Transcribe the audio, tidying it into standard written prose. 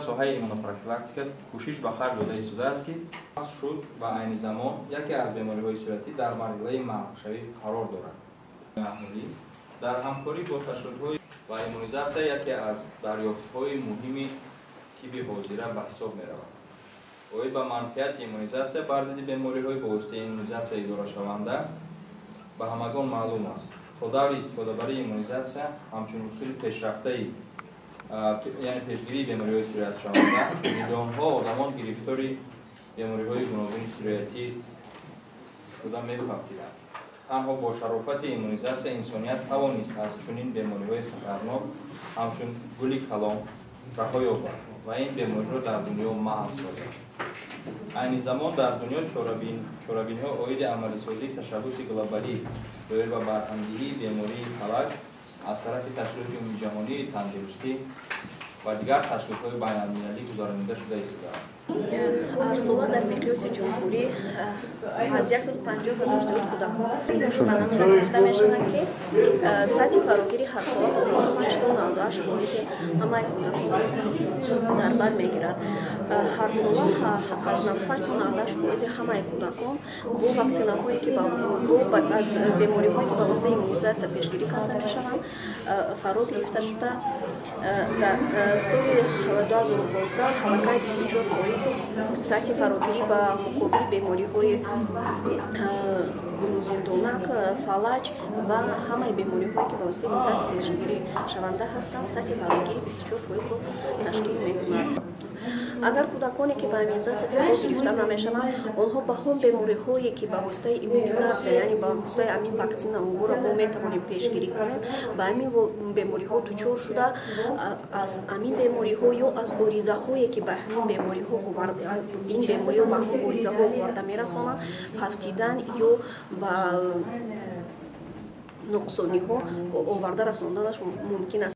Соҳаи иммунопрофилактика кӯшиш ба харҷ дода истодааст, ки шуд ва айни замон яке аз бемориҳои сироятӣ дар марҳилаи маҳвшавӣ қарор дорад. Аҳолӣ дар ҳамкорӣ бо ташкилотҳои ва иммунизатсия яке аз дарёфтҳои муҳими тибби ҳозира ба ҳисоб меравад. Оид ба манфиати иммунизатсия бар зидди бемориҳои ба воситаи иммунизатсия идорашаванда ба ҳамагон маълум аст. То даври истифодабарии иммунизатсия ҳамчун усули пешрафтаи, яъне пешгирии бемориҳои сироятшаванда, миллионҳо одамон гирифтори бемориҳои гуногуни сироятӣ шуда мефавтиданд. Танҳо бо шарофати иммунизатсия инсоният тавонист аз чунин бемориҳои хатарнок ҳамчун гули калон раҳо ёбад ва ин бемориро дар дунё маҳв созад. Айни замон дар дунё чорабиниҳо оиди амалисозии ташаббуси глобалӣ доир ба барҳамдиҳии бемории фалаҷ аз тарафи Ташкилоти Умумиҷаҳонии тандурустӣ ва дигар ташкилотҳои байналмилалӣ гузаронида шуда истодааст. Ҳарсола дар миқёси ҷумҳурӣ аз 150 ҳазор зиёд кӯдакон ба намуна гирифта мешаванд, ки сатҳи фарогири ҳарсола аз 95 то 98% ҳамаи кӯдаконро дар бар мегирад. Ҳарсола аз 95 то 98% ҳамаи кӯдакон бо ваксинаҳое ки аз бемориҳое ки ба воситаи иммунизатсия пешгирӣ карда мешаванд, фаро гирифта шуда. Дар соли 2015 аллакай 24% сатҳи фарогирӣ ба муқобили бемориҳои гулӯзиндонак, фалаҷ ва ҳамаи бемориҳое ки ба воситаи иммунизатсия пешгирӣ шаванда ҳастанд, сатҳи фарогирӣ 24%-ро ташкил мекунад. Агар кӯдаконе ки ба иммунизатсия фаро гирифта намешаванд, онҳо ба ҳон бемориҳое ки ба воситаи иммунизатсия, яъне ба воситаи ҳамин ваксина онҳоро мо метавонем пешгирӣ кунем, ба ҳамин бемориҳо дучор шуда, аз ҳамин бемориҳо ё аз оризаҳое ки ба ҳамин бемориҳо, ин бемориҳо ба оризаҳо оварда мерасонанд, фавтидан ё ба нуқсониҳо оварда расонданаш мумкин аст.